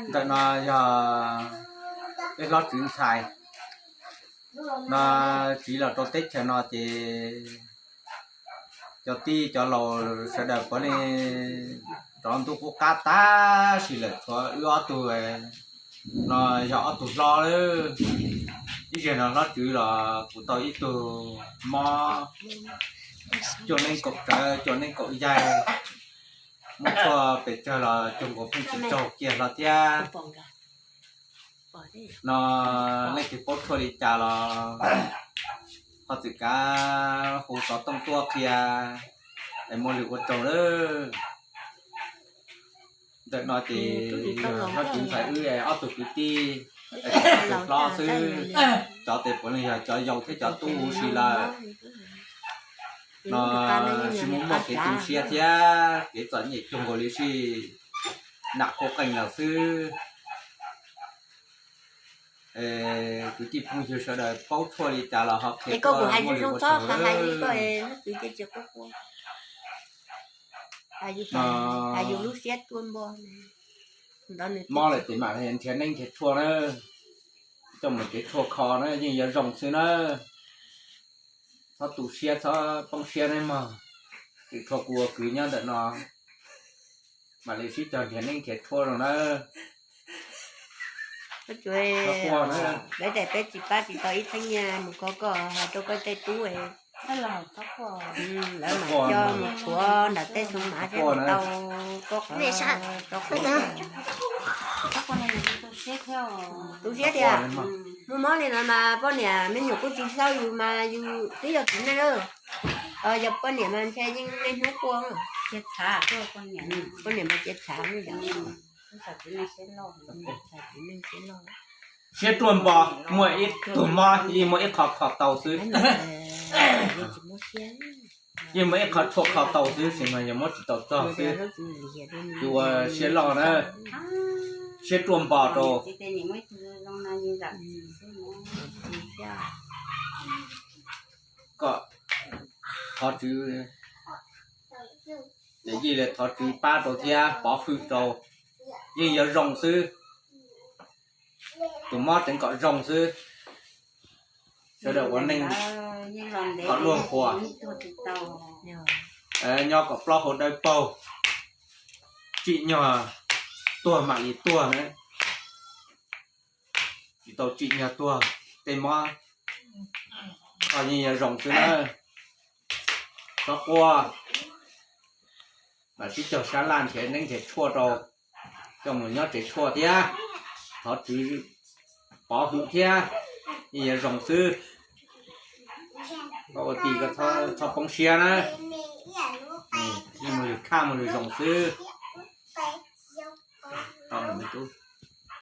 Ntawm no yog peb hlob tswv ntxhais no tsiv los rau teb chaws no ces cov tij cov laus sawv daws puav leej rov ntuj qub qab tag sim lawm, tshuav wb ob tug no yog ob tug hlob lawm. Ib zaug no hlob tswv los kuv tau ib tug mob cuaj neeb kaum tsawv cuaj neeb kaum yaig, muab tshuaj pes tsawg los cuag nkaus pheej tsis raug kiag hlo thiab. No leej twg paub tshuaj li cas los ho txwm kav hu xov tooj tuaj qhia es muaj lus ua tsaug lawm. Ntawm no ces yog hlob tswv ntxhais wb ob tug kwv tij, tus hlob xwb, cov tes puav leej yog cov yau thiab cov tub huv si lawm. No tsis muaj muaj kev tu siab thiab kev txom nyem cuag nkaus li sij nam qhuab qeej lawm xwb. Kwv tij phooj ywg sawv daws paub tshuaj li cas los ho qhia tuaj muaj lus ua tsaug lawm. Mob lawm ces mam nrhiav neeb nrhiav tshuaj na, coj mus cev tshuaj kho na yeej yuav zoo xwb na. Txhob tu siab txhob poob siab nawb mog. Kwv tshuaj kuv ua kwv nyob ntawm no mam li sib cog nrhiav neeb nrhiav tshuaj no na. Peb tias peb tsis pab tsis tau ib theeb nyiaj mus kho koj, hais rau koj tej tub, lawv mam coj mus tshuav nram tej xoo mav thiab tau koj qhov rau kuv. Tu siab tiag, muaj mob li no mas poj niam me nyuam kuj tsis xauj yus mas yus twb yog txiv neej lawm. Yog poj niam mas ntshe yeej niaj hnub quaj. Poj niam mas cia txhav. Siab ruaj npo, muaj ib tug mob yeej muaj ib qho kho tau xwb. Yeej muaj ib qho tshuaj kho tau xwb, tab sis mas yog muab tsis tau txog xwb. Tus ua siab loj na, siab ruaj npo rau. Kom thov Tswv, ces yij li thov Tswv pab rau thiab pov hwm rau, yeej yuav zoo xwb. Tus mob tseev kom zoo xwb. Sawv daws ua neej kom luag qhuas, nyob kom plaub hau dawb paug, tsim nyog tuag mam li tuag na, tsis tau tsim nyog tuag. Tej mob kho yeej yuav zoo xwb na. Txhob quaj, mam sib cog sab laj nrhiav neeb nrhiav tshuaj rau, coj mus nyob tsev tshuaj thiab. Thov Tswv pov hwm thiab, yeej yuav zoo xwb. Koj ua tij koj txhob poob siab na, yeej mus lwm khaj mus lwm zoo xwb. Tau lawm me tub.